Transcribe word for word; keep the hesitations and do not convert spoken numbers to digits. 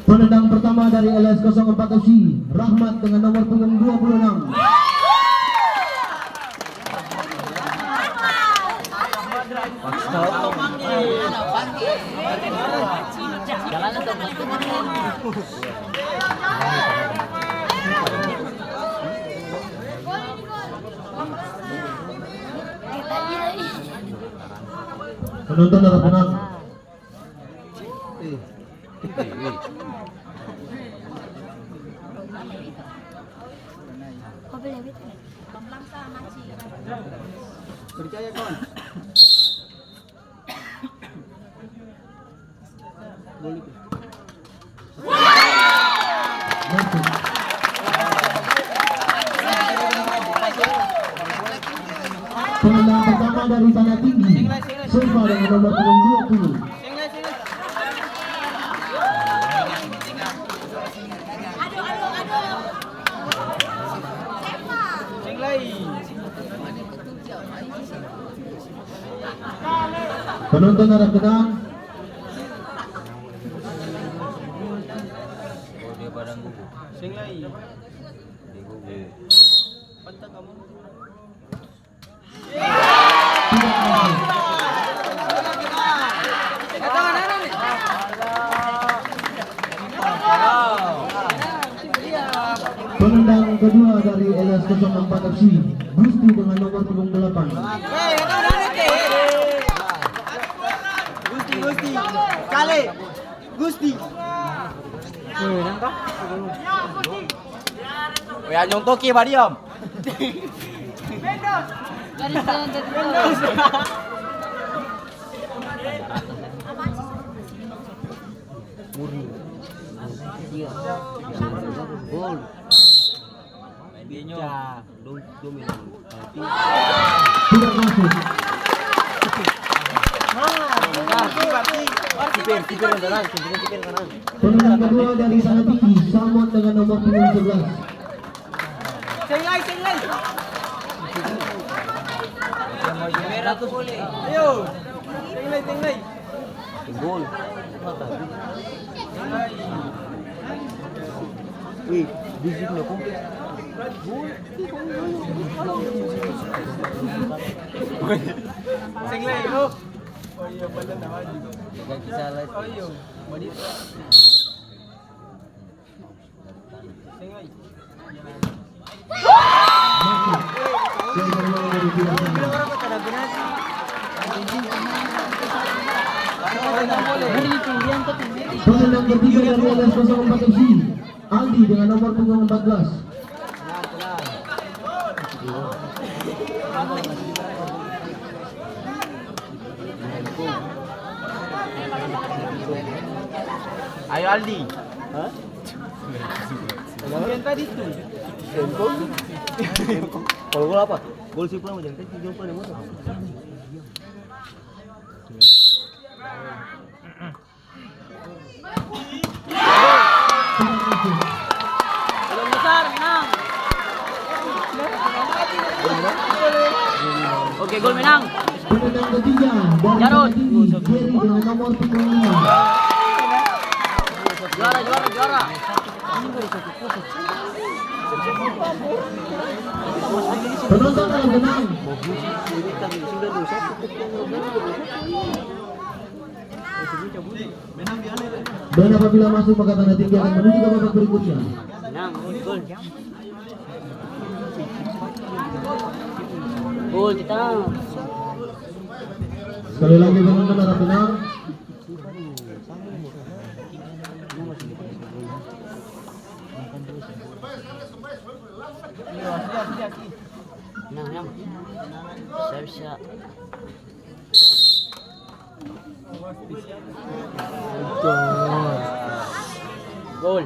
Penendang pertama dari L S kosong empat F C, Rahmat dengan nomor punggung dua puluh enam. Penonton harap tenang. Percaya, kawan. Penendang pertama dari Tanah Tinggi, Silva dengan nomor punggung dua puluh. Penonton harap tenang. Seng lai. Pantang kamu. Penendang kedua dari L S kosong empat F C, Gusti dengan nomor punggung delapan. Gusti, Gusti. Kale. Gusti. Weh, anyong toki badiam. Gol. Pecah. Dong, dong bilang, tidak masuk. Kiper, kiper yang tenang, kiper, kiper yang tenang. Penendang kedua dari Tanah Tinggi, Samon dengan nomor punggung sebelas. Seng lai, seng lai. Ayo, seng lai, seng lai. Gol. Wih, digitnya kompleks. Gol. Seng lai, oh. Oh iya, badan nama juga. Tidak bisa lagi. Oh iya. Penendang ketiga dari L S kosong empat F C, Aldi dengan nomor punggung empat belas. Ayo, Aldi. Hah? Yang tadi tuh. Kalau gol apa? Gol si pulang, jangan tadi jauh pada motor. Belum besar, menang. Oke, gol menang. Penendang ketiga dari Jarot. Jerry dengan nomor punggung lima. Juara, juara, juara. Penonton dalam tenang. Dan apabila masuk, maka Tanah Tinggi akan menuju ke babak berikutnya. Menang, gol. Gol kita. Sekali lagi, penonton harap tenang. Menang, menang. Saya bisa. Gol.